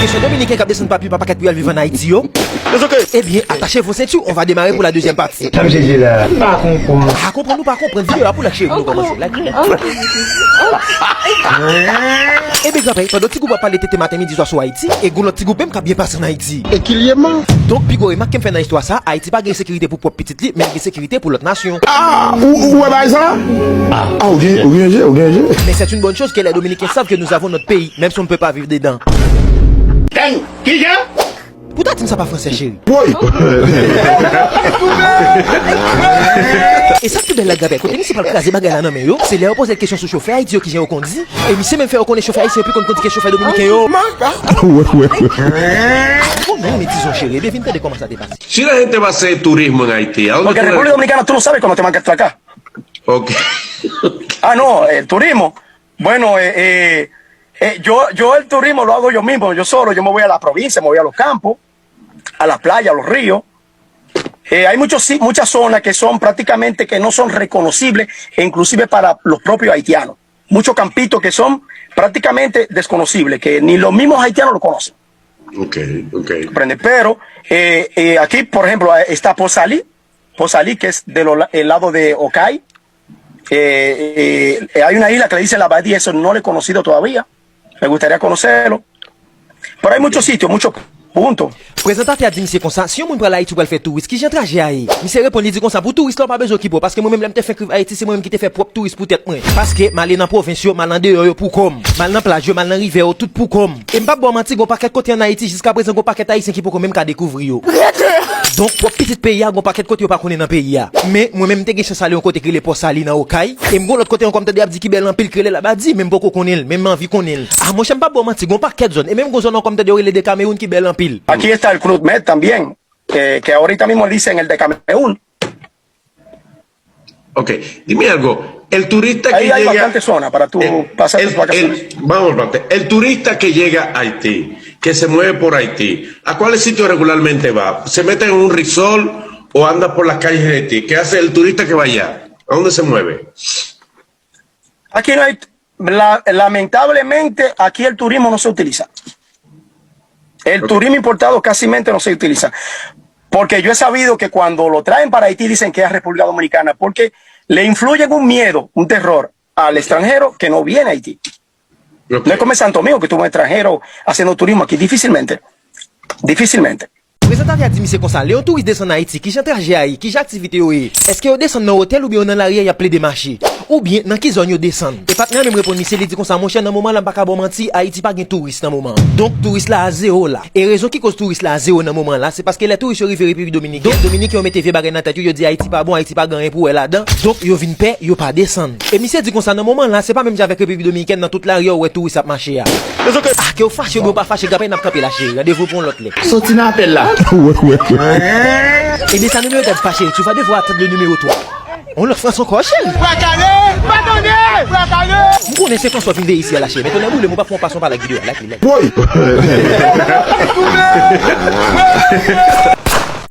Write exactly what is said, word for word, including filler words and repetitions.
Kesyon dominiken k ap desann pa pye pa pakèt pou y al viv ann Ayiti yo. Ebyen, attachez vos ceintures, on va démarrer pour la deuxième partie. Sa misye di la. M pa konprann. Pa konprann ou pa konprann, videyo a pou lak cheri pou nou kòmanse. Like li bèl. Ebyen, granpè, pandan ti gwoup ap pale tete maten, midi, swa sou Ayiti, e gon lòt ti gwoup menm k ap byen pase ann Ayiti. Donk, pi gwo remak ke m fè nan istwa sa, Ayiti pa gen sekirite pou pwòp pitit li, men l gen sekirite pou lòt nasyon. Ah, ou, ou, ou wè bagay sa? Ah, ou gen, ou gen je, ou gen je. Mais c'est une bonne chose que les Dominicains savent que nous avons notre pays, même si on ne peut pas vivre dedans. Dany, kijan? Pou ta di m sa pa fransè, cheri. Woy! E sa k pi bèl la, granpè, kote misye pral kraze bagay la nan men yo, se lè yo poze l kesyon sou chofè ayisyen yo, kijan yo kondi. E misye menm fè yo konnen chofè ayisyen yo pi konn kondi ke chofè dominiken yo. Wè, wè, wè. Bon, men, men dizon, cheri, ebyen, vin tande kòman sa te pase. Si la gente va a hacer turismo en Haití, ¿a dónde Porque tú República Dominicana, tú no sabes cómo te van a atracar. Ok. Ah, no, el turismo. Bueno, eh, eh, eh, yo, yo el turismo lo hago yo mismo, yo solo, yo me voy a la provincia, me voy a los campos, a la playa, a los ríos. Eh, hay muchos, si- muchas zonas que son prácticamente que no son reconocibles e inclusive para los propios haitianos. Muchos campitos que son prácticamente desconocibles, que ni los mismos haitianos lo conocen. Ok, ok. ¿Comprende? Pero eh, eh, aquí, por ejemplo, eh, está Posalí, Posalí, que es del lado de Ocay. Eh, eh, hay una isla que le dicen la Bahía, eso no lo he conocido todavía. Me gustaría conocerlo. Pero hay muchos sitios, muchos puntos. Prezantatè a di misye konsa, si yon moun pral Ayiti pou al fè touris, kijan traje a ye? Misye reponn, li di konsa, pou touris la, ou pa bezwen okipe w, paske mwen menm, lè m te fenk rive Ayiti, se mwen menm ki te fè pwòp touris pou tèt mwen. Paske m ale nan pwovens yo, m al andeyò yo pou kò m. M al nan plaj yo, m al nan rivè yo, tout pou kò m. E m p ap ba w manti, gon pakèt kote ann Ayiti, jiskaprezan, gon pakèt Ayisyen ki poko menm ka dekouvri yo. Donk, pwòp pitit peyi a, gon pakèt kote yo pa konnen nan peyi a. Men, mwen menm, m te gen chans ale yon kote ki rele Pòsali nan Okay. E m gon lòt kote ankò, m tande y ap di ki bèl anpil, ki rele Labadi, men m poko konnen l, men m anvi konnen l. A, monchè, m p ap ba w manti, gon pakèt zòn. E menm gon zòn ankò, m tande yo rele Dekamewoun ki bèl anpil. Aquí está el Club Med también, eh, que ahorita mismo dicen el Dekamewoun. Ok, dime algo. El turista que Ahí hay llega, bastante zona para tú el, pasar el, tus vacaciones. El, vamos, espérate. El turista que llega a Haití, que se mueve por Haití, ¿a cuáles sitios regularmente va? ¿Se mete en un resort o anda por las calles de Haití? ¿Qué hace el turista que va allá? ¿A dónde se mueve? Aquí no hay, la- lamentablemente, aquí el turismo no se utiliza. El Ok. turismo importado casi mente no se utiliza. Porque yo he sabido que cuando lo traen para Haití dicen que es a República Dominicana, porque le influyen un miedo, un terror al extranjero que no viene a Haití. Ok. No es como en Santo Domingo que tuvo un extranjero haciendo turismo aquí, difícilmente. Difícilmente. Prezantatè a di misye konsa, lè yon touris desann Ayiti, kijan traje a ye, kijan aktivite yo ye? Èske yo desann nan otèl oubyen yo nan lari a y ap plede mache? Oubyen nan ki zòn yo desann? E patnè a menm reponn misye, li di konsa, monchè, nan moman la, m pa ka ba w manti, Ayiti pa gen touris nan moman an. Donk, touris la a zewo la. E rezon ki koz touris la a zewo nan moman la, se paske lè touris yo rive Repiblik Dominikèn, Dominiken yo mete vye bagay nan tèt yo, yo di Ayiti pa bon, Ayiti pa gen anyen pou wè ladan. Donk, yo vin pè, yo pa desann. E misye di konsa, nan moman la, se pa menm jan avèk Repiblik Dominikèn, nan tout lari a ou wè touris ap mache a. Ah, ke w fache oubyen w pa fache, granpè, n ap kanpe la, cheri. Randevou pou yon lòt lè. Soti nan apèl la. Wè, wè, wè. Ebyen, sa nimewo twa, cheri. Tu vas devoir attendre le numéro trois. On lòt Frans ankò, cheri. Bwa kale! Bwa kale! Bwa kale! M konnen se Franswa vin veye isi a la, cheri. Men tonnè boule m, ou pa fè yon pas, yon pa like videyo a, like li, like. Woy!